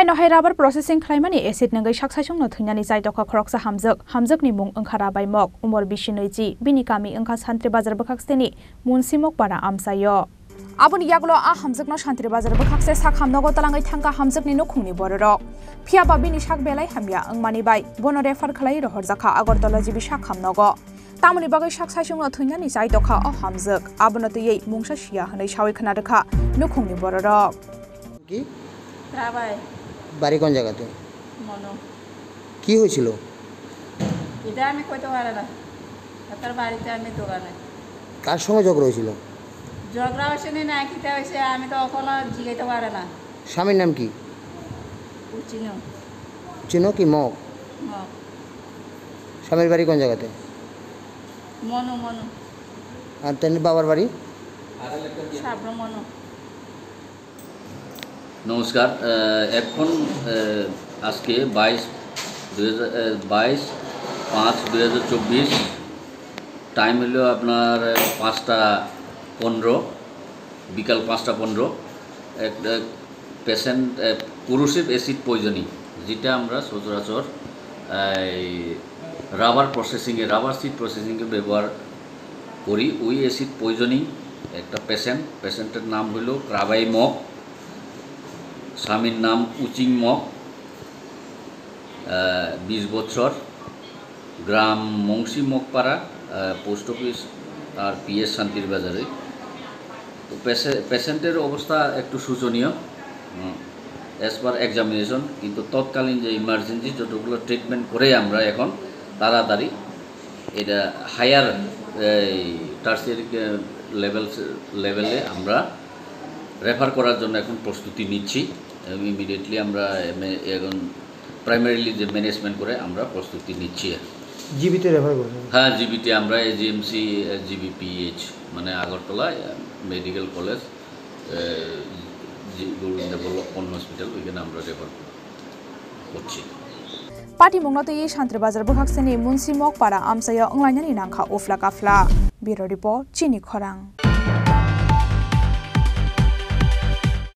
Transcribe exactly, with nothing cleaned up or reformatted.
Haino hai rubber processing khlaimani acid nungwi sak saisungno thwinani chaitokha khoroksa hamjwk. Hamjwkni mung wngkha Rabai Mok, umor bisi nwi chi, bini kami wngkha Santri Bazar bwkhak siteni Munsi Mok para amchaio. Aboni yagulo a hamjwkno Santri Bazar bwkhakse sak hamnogo twlangwi thangkha hamjwkni nukhungni bororok. Phiyaba bini sak belai hamya wngmani bai bono refer khlaiwi rohorjakha Agartala G B sak hamnogo. Tamoni bagwi sak saisungno thwinani chaitokha o hamjwk. Abono twiwi mungsa siya hwnwi sawi khna rwkha nukhungni bororok. কি? রাবাই। বাড়ি কোন জায়গাতে? মনো। কি হয়েছিল? এটা আমি কইতে পারি না। তার বাড়িতে আমি দোকানে। কার সঙ্গে ঝগড়া হয়েছিল? ঝগড়া হয়েছে নি না কিতা হয়েছে আমি তো ওখানে জিগাইতে পারি না। স্বামীর নাম কি? উচিনো। উচিনো কি মগ? মগ। স্বামীর বাড়ি কোন জায়গাতে? মনো, মনো। আর তেমনি বাবার বাড়ি? সাবরো মনো। নমস্কার। আহ, এখন, আহ, আজকে বাইশ, দুই হাজার, আহ, বাইশ পাঁচ দুই হাজার চব্বিশ, টাইম হলো আপনার, আহ, পাঁচটা পনেরো, বিকাল পাঁচটা পনেরো। একটা পেশেন্ট, আহ, কোরোসিভ অ্যাসিড পয়জনিং, যেটা আমরা সচরাচর, আহ, এই রাবার প্রসেসিংয়ে, রাবার সিড প্রসেসিংয়ে ব্যবহার করি। ওই অ্যাসিড পয়জনিং একটা পেশেন্ট, পেশেন্টের নাম হলো ক্রাবাই মগ, স্বামীর নাম উচিং মগ, আহ, বিশ বছর, গ্রাম মুন্সি মগপাড়া, আহ, পোস্ট অফিস আর পিএস শান্তির বাজারে। তো পেশে-, পেশেন্টের অবস্থা একটু শোচনীয়, হুম, as per examination, কিন্তু তৎকালীন যে ইমার্জেন্সি যতগুলো ট্রিটমেন্ট করে আমরা এখন তাড়াতাড়ি এটা হায়ার, এই, টার্সিয়ারি লেভেলস, লেভেলে আমরা রেফার করার জন্য এখন প্রস্তুতি নিচ্ছি এবং ইমিডিয়েটলি আমরা এমএ-, এখন প্রাইমারিলি যে ম্যানেজমেন্ট করে আমরা প্রস্তুতি নিচ্ছি। জিবিতে রেফার করবেন? হ্যাঁ, জিবিতে আমরা এজিএমসি, জিবিপিএইচ, মানে আগরতলা, মেডিকেল কলেজ, এ, জি-, গোবিন্দ বল্লভ পন্নু হসপিটাল, ওইখানে আমরা রেফার করছি। Patimungno twiwi Santri Bazar bwkhakseni Munsi Mokpara amchaio wnglainani nangkha ufla kafla. Bureau Report, Chini Khorang.